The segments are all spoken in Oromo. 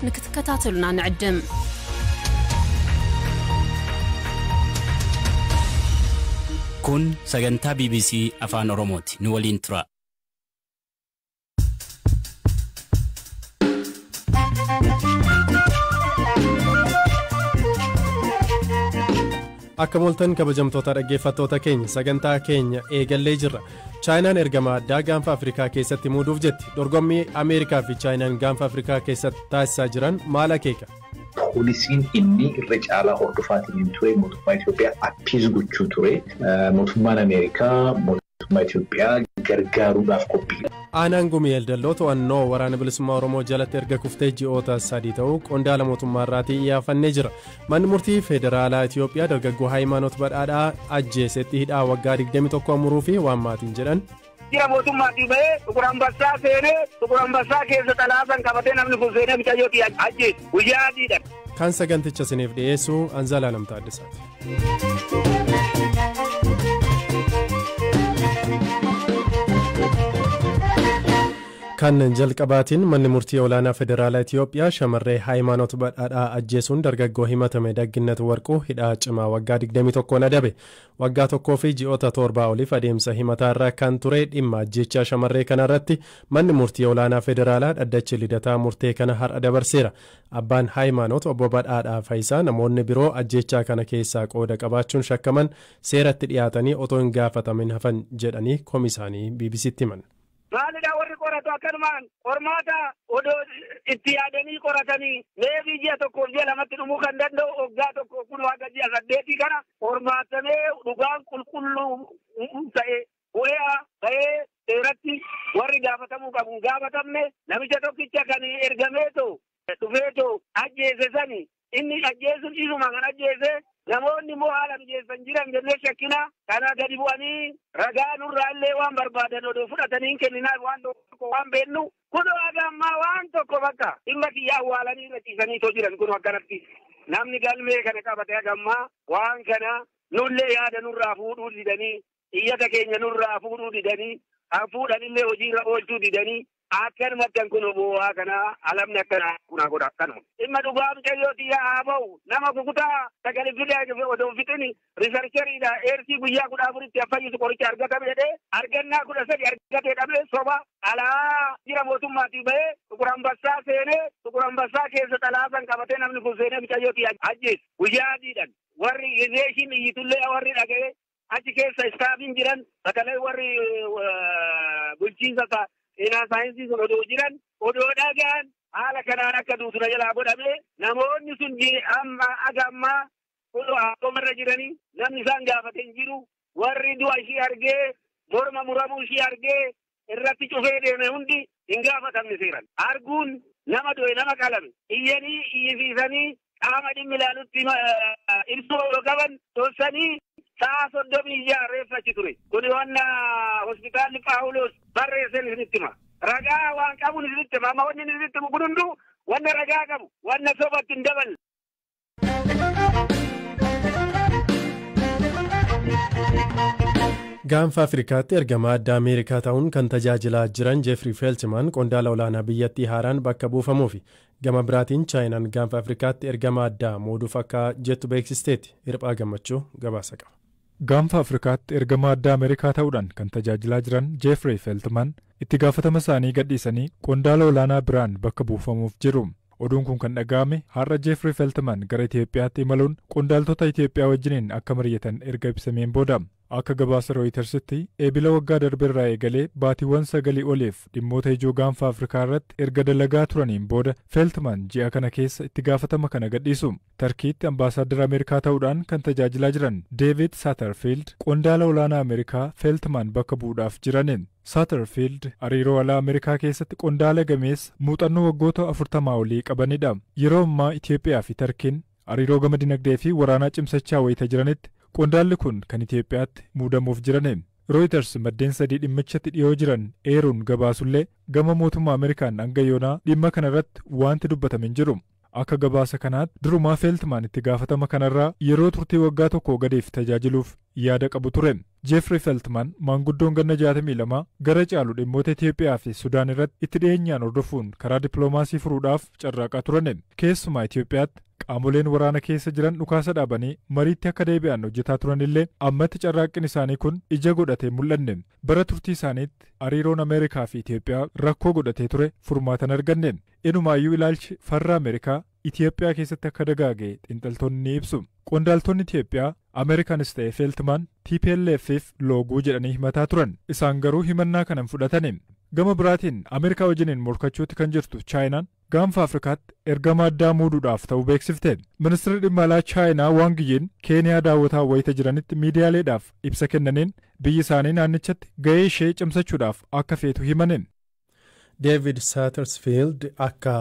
ንክትከታተሉና ንዕድም። Kun sagantaa BBC Afaan Oromooti. Nu waliin tura. Akka mooltan kabajamtoota dhaggeeffattoota keenya, sagantaa keenya eegallee jirra. Chaayinaan ergama addaa Gaanfa Afrikaa keessatti muuduuf jetti. Dorgommii Ameerikaa fi Chaayinaan Gaanfa Afrikaa keessatti taasisaa jiran maal akeeka? Poolisiin inni irra caalaa hordofaatiin ture mootummaa Itoophiyaa appease gochuu ture. Mootummaan Ameerikaa mootummaa Itoophiyaa gargaaruudhaaf qophii. Aanaan Gumii Eldalloo to'annoo Waraana Bilisummaa Oromoo jalatti erga kuftee ji'oota 3 ta'uu qondaala mootummaa irraatii iyyaafannee jira. Manni murtii federaalaa Itoophiyaa dargaggoo Hayimaanoot Badhaadhaa ajjeesetti hidhaa waggaa 21 muruu fi waan maatiin jedhan. Jira mootummaatii bahee Xuqur Ambassaa seenee, Xuqur Ambassaa keessa xalaasan qabatee namni kun seenee mucayyootii ajjeese guyyaa adiidha. Kan saganticha isiniif dhiyeessu Anzalaalam Taaddasaati. Kan jalqabaatiin, manni murtii olaanaa federaalaa Itiyoophiyaa shamarree Haayimaanoot Badhaadhaa ajjeesuun dargaggoo himatame Dagginnat Warquu hidhaa cimaa waggaa 21 adabe. Waggaa tokkoo fi ji'oota 7 oliif adeemsa himataarra kan ture dhimma ajjeechaa shamarree kanarratti manni murtii olaanaa federaalaa dhaddachi Lidataa murtee kana har'a dabarseera. Abbaan Haayimaanoot Obbo Badhaadhaa Faayisaa namoonni biroo ajjeechaa kana keessaa qooda qabaachuun shakkaman seeratti dhiyaatanii otoo hin gaafatamin hafan jedhanii komi isaanii BBCtti himan. Maalidha warri qoratu akkanumaan qormaata odoo itti yaadanii qoratanii meebii ji'a tokkoof ji'a lamatti dhumuu kan danda'u, waggaa tokko kun waaqa ji'a 8 kana qormaatamee dhugaan qulqulluu ta'e bu'ee bahee seeratti warri gaafatamuu qabu gaafatamne. Namicha tokkicha kan ergameetoo dhufeetoo ajjeese sani, inni ajjeesuun isuma kan ajjeese. Namoonni immoo haala mijeessan jiran jennee shakkina kana gadi bu'anii ragaa nurraa illee waan barbaadan odoo fudhatanii hin kenninaa. Waan tokko waan beennu kun haga ammaa waan tokko bakka dhimma kiyya awwaalanii irra ciisanii too jiran. Kun akkanatti namni galmee kana qabate haga ammaa waan kana nullee yaada nurraa fuudhuu didanii, iyyata keenya nurraa fuudhuu didanii, kan fuudhanillee hojiirra oolchuu didanii, akkanumatti kun bu'aa kana alamni akkana kuna godha akkanuma. Dhimma dhugaa mucayyoo xiyyaa haa ba'u. Nama kukutaa sagalee fidee odoo fixini researcheriidha eersii guyyaa 14tti fayyisu qoricha argatame jedhee argannaa 13 argatee dhabee soba alaa jira mootummaatii bahee Xuqur Ambassaa seenee, Xuqur Ambassaa keessa xalaasan qabatee namni kun seenee mucayyoo xiyyaa ajjeese guyyaa adiidhaan. Warri gizeeshin iyyitullee warri dhaga'ee achi keessa staffiin jiran, batalee warri bulchiinsa seenaa saayinsii sun odoo jiran, odoo dhagaan haala kanaan akka duutu na jalaa godhame. Namoonni sun amma aga ammaa irra jiranii namni isaan gaafate hin jiru. Warri du'a ishii argee, morma muramuu ishii argee irratti cufee deeme hundi hin gaafatamne seeran. Arguun nama du'e, nama qalame iyyanii iyyisiisanii qaama dhimmi ilaalutti ibsuu odoo qaban tolsanii sa'a 36 reeffachi ture. Kuni wanna hospitaalli Paawulos barreessan isinitti hima. Ragaa waan qabuun isinitti hima. Amma wanni isinitti himu kun hunduu wanna ragaa qabu, wanna sobatti hin daballe. Gaanfa Afrikaatti ergama addaa Ameerikaa ta'uun kan tajaajilaa jiran Jeefrii Feeltimaan qondaala olaanaa biyyattii haaraan bakka buufamuufi. Gama biraatiin Chaayinaan Gaanfa Afrikaatti ergama addaa muuduuf akka jettu beeksisteetti. Hirphaa Gammachuu gabaasa qaba. Gaanfa Afrikaatti ergama addaa Ameerikaa ta'uudhaan kan tajaajilaa jiran Jeefrii Feeltimaan itti gaafatama isaanii gadhiisanii qondaala olaanaa biraan bakka buufamuuf jiru. Oduun kun kan dhaga'ame har'a Jeefrii Feeltimaan gara Itoophiyaatti imaluun qondaaltota Itoophiyaa wajjiniin akka mari'atan erga ibsameen booda. Akka gabaasa Rooyitersitti, eebila waggaa darbe irraa eegalee baatiiwwan 9 oliif dhimmoota ijoo Gaanfa Afrikaa irratti erga dalagaa turaniin booda Feeltimaan ji'a kana keessa itti gaafatama kana gadhiisu. Tarkiitti ambaasaaddara Ameerikaa ta'uudhaan kan tajaajilaa jiran Deevid Saatarfiild qondaala olaanaa Ameerikaa Feeltimaan bakka bu'uudhaaf jiraniin. Saatarfiild hariiroo alaa Ameerikaa keessatti qondaala gameessa muuxannoo waggoota 40 olii qabanidha. Yeroo ammaa Itoophiyaa fi Tarkiin hariiroo gama dinagdee fi waraanaa cimsachaa wayita jiranitti qondaalli kun kan Itoophiyaatti muudamuuf jiraniin. Reuters maddeen sadii dhimmichatti dhiyoo jiran eeruun gabaasullee gama mootummaa Ameerikaan hanga yoonaa dhimma kanarratti wanti dubbatame hin jiru. Akka gabaasa kanaatti, durumaa Feeltimaan itti gaafatama kanarraa yeroo turtii waggaa tokko gadiif tajaajiluuf yaada qabu ture. Jeefri Feltman maanguddoon ganna 62 gara caalu dhimmoota Itoophiyaa fi Sudaan irratti itti dhiyeenyaan hordofuun karaa dippiloomaasii furuudhaaf carraaqaa turan. Keessumaa Itoophiyaatti qaamoleen waraana keessa jiran dhukaasa dhaabanii mariitti akka deebi'an hojjetaa turanillee, ammatti carraaqqiin isaanii kun ija godhatee mul'anne. Bara turtii isaaniitti hariiroon Ameerikaa fi Itoophiyaa rakkoo godhatee ture furmaatan arganne. Inumaayyuu ilaalchi farra Ameerikaa Itoophiyaa keessatti akka dagaage xiinxaltoonni ni ibsu. Qondaaltonni Itoophiyaa Ameerikaanis ta'e Feeltimaan TPLF'if looguu jedhanii himataa turan. Isaan garuu himannaa kana hin fudhatani. Gama biraatiin Ameerikaa wajjiniin morkachuutti kan jirtu Chaayinaan gaanfa Afrikaatti ergama addaa muuduudhaaf ta'uu beeksifte. Ministeerri dhimma alaa Chaayinaa Waang Yiin Keeniyaa daawwataa wayita jiranitti miidiyaaleedhaaf ibsa kennaniin, biyyi isaanii naannichatti gahee ishee cimsachuudhaaf akka feetu himanin. Deevid Saatersfiild akka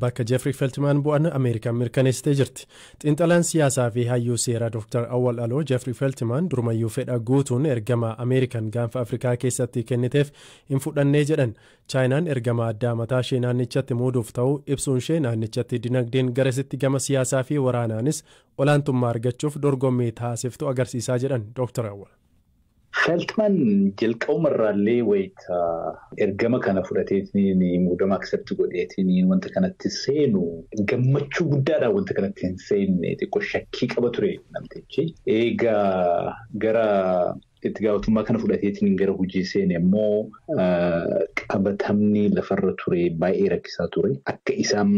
bakka Jeffrey Feltman bu'an Ameerikaan mirkaneessitee jirti. Xiinxalaan siyaasaa fi hayyuu seeraa Dr. Awwal Aloo Jeffrey Feltman durumayyuu fedha guutuun ergama Ameerikaan gaanfa Afrikaa keessatti kenniteef hin fudhannee jedhan. Chaayinaan ergama addaa mataa ishee naannichatti muuduuf ta'uu ibsuun ishee naannichatti dinagdeen garasitti gama siyaasaa fi waraanaanis olaantummaa argachuuf dorgommii taasiftu agarsiisaa jedhan Dr. Awwal. Feltman jalqabumarraallee wayita ergama kana fudhateetiin, muudama accept godheetiin wanta kanatti seenu, gammachuu guddaadhaan wanta kanatti hin seenne, xiqqoo shakkii qaba ture namtichi. Egaa gara itti gaafatamummaa kana fudhateetiin gara hojii seene immoo qabatamni lafarra ture baay'ee rakkisaa ture. Akka isaan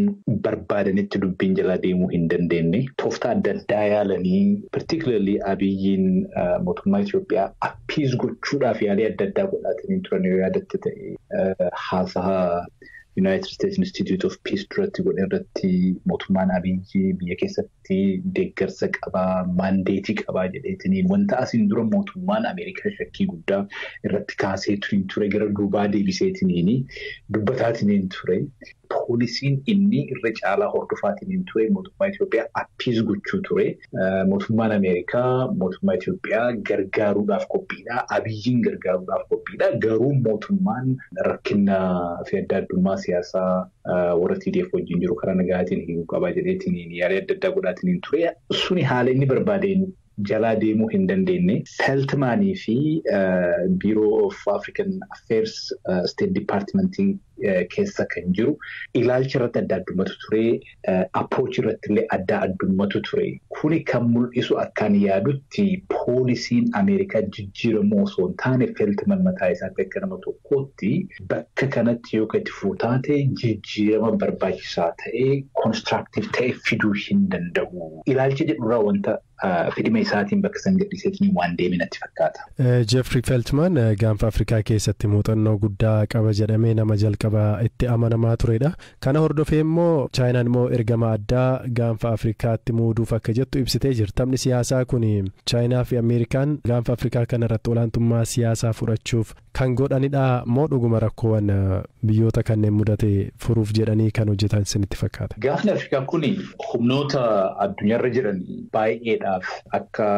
barbaadanitti dubbiin jalaa deemuu hin dandeenye. Tooftaa adda addaa yaalanii, particularly Abiyyiin mootummaa Itoophiyaa appease gochuudhaaf yaalii adda addaa godhaatanii turan. Yoo yaadatte ta'e, haasaha United States Institute of Peace duratti godhe irratti mootummaan Abiyyi biyya keessatti deeggarsa qabaa, mandateii qabaa jedheetiniin wanta asiin dura mootummaan Ameerikaa shakkii guddaa irratti kaasee ture gara duubaa deebiseetiniin dubbataatiniin ture. Poolisiin inni irra caalaa hordofaatiniin ture mootummaa Itoophiyaa appease gochuu ture. Mootummaan Ameerikaa mootummaa Itoophiyaa gargaaruudhaaf qophiidha. Abiyyiin gargaaruudhaaf qophiidha. Garuu mootummaan rakkina fi adda addummaa siyaasaa warra TDF wajjin jiru karaa nagaatiin hiikuu qabaa jedheetiin yaalii adda addaa godhaatiniin ture. Suni haala inni barbaadeen jalaa deemuu hin dandeenye. Feltmaanii fi Bureau of African Affairs State Departmentiin keessa kan jiru ilaalcha irratti adda addummatu ture. Approach irratti illee adda addummatu ture. Kuni kan mul'isu akkaan yaadutti poolisiin Ameerikaa jijjiiramuu osoo hin taane, Feltman mataa isaatti akka nama tokkootti bakka kanatti yoo itti fuutaate jijjiirama barbaachisaa ta'e, constructive ta'e fiduu hin danda'u. Ilaalcha jedhurraa wanta fedhima isaatiin bakka san gadhiiseetiin waan deeme natti fakkaata. Jeffrey Feltman gaanfa Afrikaa keessatti muuxannoo guddaa qaba jedhamee nama jalqaba itti amanamaa turedha. Kana hordofee immoo Chaayinaan immoo ergama addaa gaanfa Afrikaatti muuduuf akka jettu ibsitee jirti. Taphni siyaasaa kun Chaayinaa fi Ameerikaan gaanfa Afrikaa kana irratti olaantummaa siyaasaa fudhachuuf kan godhanidha moo dhuguma rakkoowwan biyyoota kanneen mudate furuuf jedhanii kan hojjetan isinitti fakkaata? Gaafni Afrikaa kun humnoota addunyaarra jiran baay'eedhaaf akka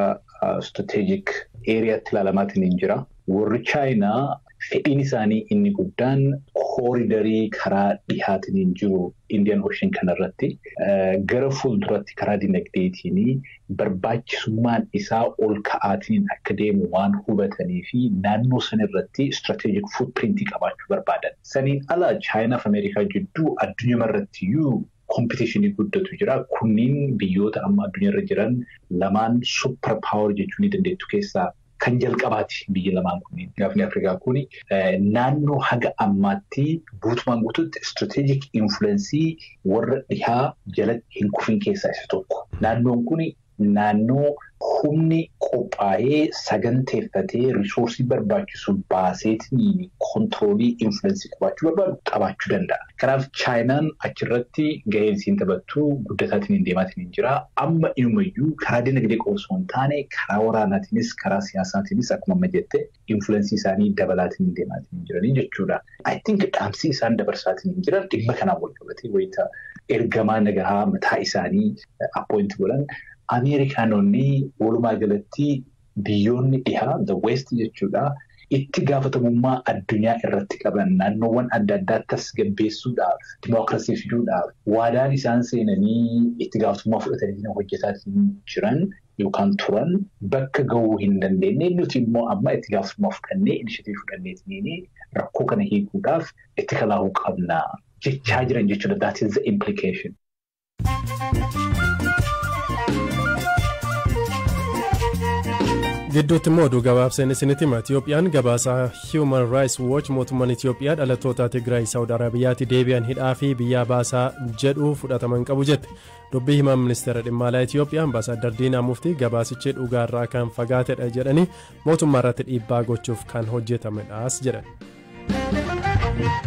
strategic areaatti ilaalamaatiin hin jira. Warri Chaayinaa fedhiin isaanii inni guddaan corridorii karaa dhihaatiin jiru Indian Ocean kanarratti gara fuulduratti karaa dinagdeetiin barbaachisummaan isaa ol ka'aatiin akka deemu waan hubatanii fi naannoo sanarratti strategic footprintii qabaachuu barbaadan. Saniin ala Chaayinaa fi Ameerikaa jidduu addunyaa irrattiyyuu competitionii guddatu jira. Kunniin biyyoota amma addunyaarra jiran lamaan super power jechuu ni dandeettu keessaa kan jalqabaati biyya lamaan kunniin. Gaafni Afrikaa kuni naannoo haga ammaatti guutumaan guututti strategic influenceii warra dhihaa jalatti hin kufin keessaa isa tokko. Naannoon kuni naannoo humni qophaa'ee, saganteeffatee, resourceii barbaachisu baaseetiin controlii influenceii qabaachuu barbaadu qabaachuu danda'a. Kanaaf Chaayinaan achirratti gaheen isiin taphattu guddataatiin deemaatiin hin jira. Amma inumayyuu karaa dinagdee qofa osoo hin taane karaa waraanaatiinis karaa siyaasaatiinis akkuma amma jette influenceii isaanii dabalaatiin deemaatiin jiranii jechuudha. I think dhaamsi isaan dabarsaatiin hin jiran dhimma kanaan wal qabatee wayita ergamaa nagahaa mataa isaanii appoint godhan, Ameerikaanonni walumaa galatti biyyoonni dhihaa, the West jechuudha, itti gaafatamummaa addunyaa irratti qaban naannoowwan adda addaa tasgabbeessuudhaaf, dimookiraasii fiduudhaaf waadaan isaan seenanii itti gaafatamummaa fudhatanii hojjetaa jiran yookaan turan bakka gahuu hin dandeenye nuti immoo amma itti gaafatamummaa fudhannee initiative fudhanneetiin rakkoo kana hiikuudhaaf itti kalaahuu qabna jechaa jiran jechuudha. That is the implication. Gidduutti immoo oduu gabaabseen isinitti hima. Itiyoophiyaan gabaasa Human Rights Watch mootummaan Itiyoophiyaa dhalattoota Tigraay Saawud Arabiyaatti deebi'an hidhaa fi biyyaa baasaa jedhu fudhataman qabu jette. Dubbii himaan ministeera dhimma alaa Itiyoophiyaa Ambaasaadar Diinaa Muftii gabaasichi dhugaarraa kan fagaatedha jedhanii mootummaa irratti dhiibbaa gochuuf kan hojjetamedhaas jedhan.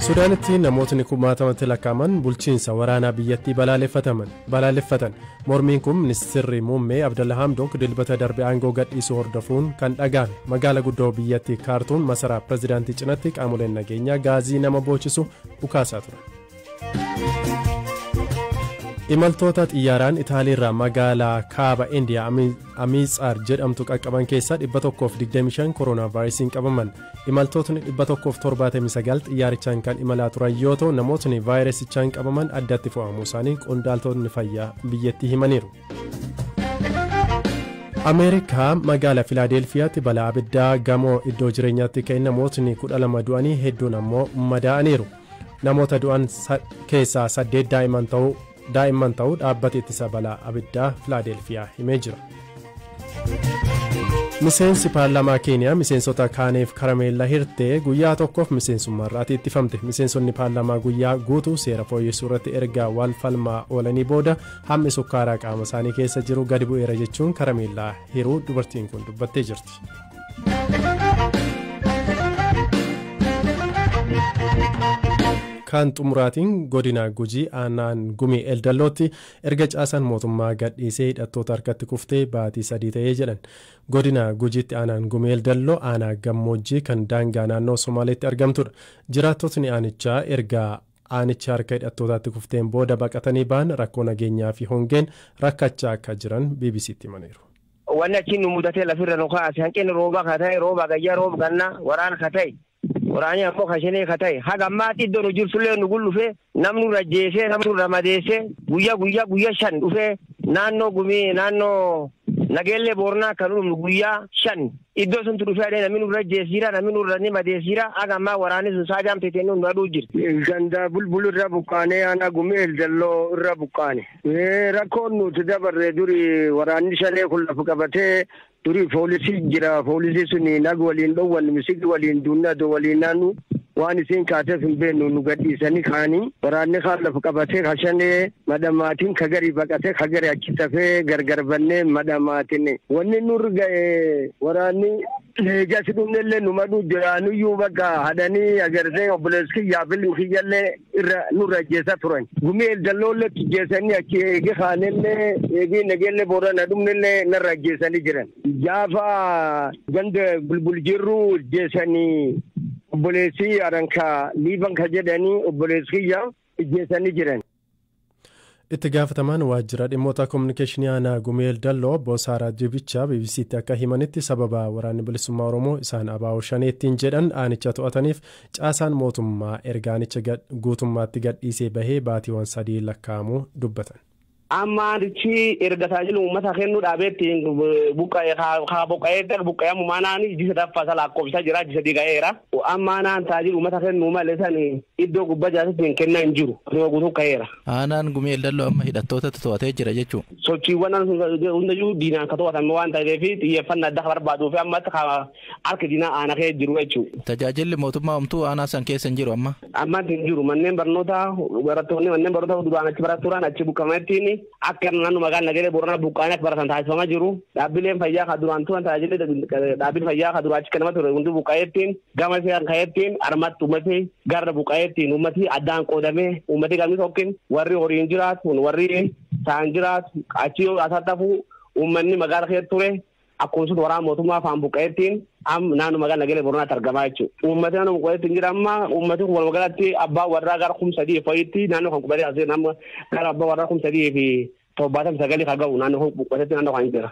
Sudaanitti namootni kumaatamatti lakkaa'aman bulchiinsa waraanaa biyyattii balaaleffatan. Mormiin kun ministeerri muummee Abdalla Hamdok dilbata darbe aangoo gadhiisuu hordofuun kan dhaga'ame. Magaala guddoo biyyattii Kaartuun masaraa pirezidaantii cinatti qaamoleen nageenyaa gaazii nama boochisu dhukaasaa turan. Imaltoota xiyyaaraan Itaaliirraa magaalaa kaaba Indiyaa Amiitsaar jedhamtu qaqqaban keessaa 125 kooronaavaayirasiin qabaman. Imaltootni 179 xiyyaarichaan kan imalaa turan yoo ta'u namootni vaayirasichaan qabaman addatti fo'amuu isaanii qondaaltonni fayyaa biyyattii himaniiru. Ameerikaa magaalaa Filaadelfiyaatti balaa abiddaa gamoo iddoo jireenyaatti ka'e namootni 12 du'anii hedduun ammoo madaa'aniiru. Namoota du'an keessaa 8 daa'imman ta'uu dhaabbata ittisa balaa abiddaa Filaadelfiyaa himee jira. Miseensi paarlaamaa Keeniyaa miseensota kaaneef karameellaa hirtee guyyaa tokkoof miseensummaa irraatii ittifamte. Miseensonni paarlaamaa guyyaa guutuu seera fooyyessuu irratti erga wal falmaa oolanii booda hammi sukkaaraa qaama isaanii keessa jiru gadi bu'eera jechuun karameellaa hiruu dubartiin kun dubbattee jirti. Kan xumuraatiin godina Gujii aanaan Gumii Eldallootti erga caasaan mootummaa gadhiisee hidhattoota harkatti kuftee baatii 3 ta'ee jedhan. Godina Gujiitti aanaan Gumii Eldalloo aanaa gammoojjii kan daangaa naannoo Somaaleetti argamtudha. Jiraattotni aanichaa erga aanicha harka hidhattootaatti kufteen booda baqatanii ba'an rakkoo nageenyaa fi hongeen rakkachaa akka jiran BBCtti himaniiru. Wanni achiin nu mudatee lafirra nu kaase hanqinni roobaa ka ta'e rooba gayyaa rooba gannaa waraana ka ta'e. Waraanni ammoo kashinee ka ta'e haga ammaatti iddoo nu jirtullee nu gullufe namni nurra jeesee namni nurra madeessee guyyaa guyyaa guyyaa 5 dhufee naannoo Gumii naannoo Nageellee Boornaa kan dhumnu guyyaa 5 iddoo suntu dhufee adee namni nurra jeesiira namni nurra ni madeessiira haga ammaa waraanni sun saajaan teetee nu aduu jira. Gandaa bulbulu irra buqqaanee aanaa Gumii Eldalloo irra buqqaane. Rakkoon nuti dabarre duri waraanni shanee kun lafa qabatee durii poolisii jira poolisii suni nag waliin dhowwan misigi waliin dunnaa waliin naannu waan isiin kaateef hin beeknu nu gadhiisanii kaanii waraanni kaan lafa qabatee kashanee madhamaatiin kagarii baqatee kagarii achi tafee gargar bannee madhamaatiin wanni nurri ga'e waraanni leegasi dhumnellee nu maduu jiraanuyyuu bakka hadhanii agartee obboleessi kiyyaa fi kiyyallee irra nurra ajjeesaa turan. Gumii Eldalloollee ajjeesanii achi eegi kaanellee eegi nageellee Boorana dhumnellee narra ajjeesanii jiran. Gaafa ganda bulbul jirru ajjeesanii obboleessi aranka liiban ka jedhanii obboleessi kiyyaa ajjeesanii jiran. Itti gaafatamaan waajjira dhimmoota kominikeeshinii aanaa Gumii Eldalloo obbo Saaraa Jibichaa BBCtti akka himanitti sababa waraanni bilisummaa Oromoo isaan ABO shaneettiin jedhan aanicha to'ataniif caasaan mootummaa erga aanicha guutummaatti gadhiisee bahee baatiiwwan 3 lakkaa'amuu dubbatan. Amma aanichi erga tajaajila uummataa kennuu dhaabeetti buqqa'ee buqqa'ee maanaan jisa daffasa lakkoofsa jira jisa diga'eera. Amma aanaan tajaajila uummataa kennuu malee san iddoo gubbaa jaasatti hin kennaa hin jiru. Guutuu ka'eera. Aanaan Gumii Eldalloo amma hidhattootatu to'atee jira jechuudha. Sochiiwwan hundayyuu diinaan kan to'atame waan ta'eef xiyyeeffannaa adda barbaaduu fi ammatti harki diinaa aanaa kee jiru jechuudha. Tajaajilli mootummaa homtuu aanaa san keessa hin jiru amma. Ammatti hin jiru manneen barnootaa barattoonni manneen barnootaa duraan achi baratuudhaan achi buqqameettiin akka naannoo magaalaa Nageellee Booranaa buqqaanii akka baratan taasifamaa jiru. Dhaabbileen fayyaa kan duraan turan tajaajilli dhaabbileen fayyaa kan duraan achi kennama ture hundi buqqa'eettiin gama seeraan ka'eettiin armatti uummati garra buqqa'eettiin uummati addaan qoodamee uummati gamni tokkin warri horiin jiraatu warri saan jiraatu achi yoo asattafu uummanni magaalaa keessa ture akkuma sun waraana mootummaa afaan buqqa'eettiin naannoo magaalaa Nageellee Booranaatti argamaa jechuudha. Uummati naannoo buqqa'eetti jira amma uummati kun walumaa abbaa warraa gara 3,000 fa'iitti naannoo kan qubatee asii nama gara abbaa warraa 3,079 kan ga'u naannoo buqqa'eetti naannoo kan jira.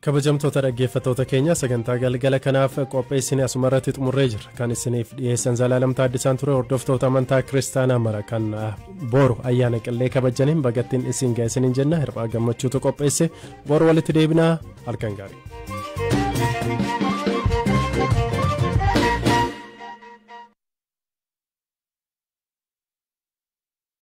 Kabajamtoota dhaggeeffattoota keenya, sagantaa galgala kanaaf qopheessine asuma irratti xumurree jirra. Kan isiniif dhiyeessan Zalaalam Taaddisaan ture. Hordoftoota amantaa kiristaanaa mara kan boru ayyaana qillee kabajaniin bagattiin isin ga'e isiniin jenna. Hirphaa Gammachuutu qopheesse. Boru walitti deebinaa, halkan gaarii.